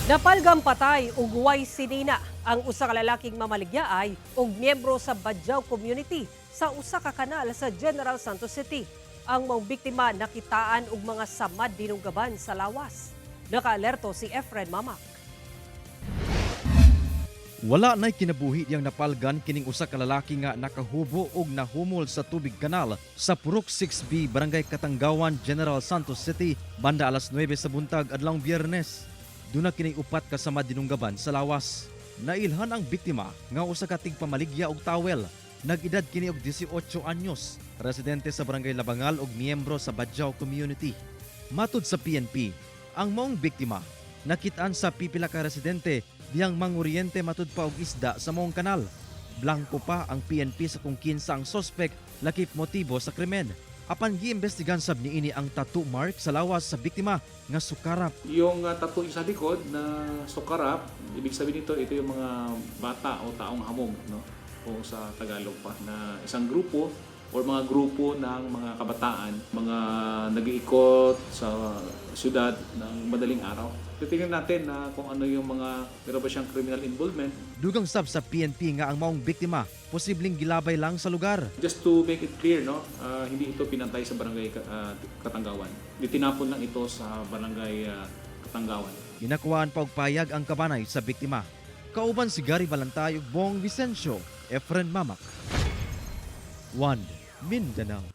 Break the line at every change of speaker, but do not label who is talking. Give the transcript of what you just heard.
Napalgang patay ug way sinina ang usa ka lalaking mamaligyaay ug miyembro sa Badjao community sa usa ka kanal sa General Santos City. Ang maong biktima nakitaan og mga samad dinunggaban sa lawas. Nakaalerto si Efren Mamak.
Wala na'y kinabuhi diyang napalgan kining usa ka lalaki nga nakahubo og nahumol sa tubig kanal sa Purok 6B, Barangay Katanggawan, General Santos City, banda alas 9 sa buntag adlawng Biyernes. Duna kini upat ka samad dinunggaban sa lawas. Nailhan ang biktima nga usa ka tigpamaligya og towel. Nag-edad kini og 18 anyos, residente sa Barangay Labangal ug miyembro sa Badjao community. Matud sa PNP, ang maong biktima nakitaan sa pipila ka residente diyang manguryente matud pa og isda sa maong kanal. Blanko pa ang PNP sa kung kinsa ang sospek lakip motibo sa krimen. Apan giimbestigan sab niini ang tattoo mark sa lawas sa biktima nga sukarap.
Yung tattoo sa likod na sukarap, ibig sabihin nito, ito yung mga bata o taong hamog, no? O sa Tagalog pa, na isang grupo or mga grupo ng mga kabataan, mga nag-iikot sa syudad ng madaling araw. Titingnan natin na kung ano yung mga, meron ba siyang criminal involvement.
Dugang sab sa PNP nga ang maong biktima posibleng gilabay lang sa lugar.
Just to make it clear, no, hindi ito pinatay sa Barangay Katanggawan. Itinapon lang ito sa Barangay Katanggawan.
Ginakuhaan pa og payag ang kabanay sa biktima. Kauban si Gary Balantay ug Bong Vicencio, Efren Mamak. 1 Mindanao.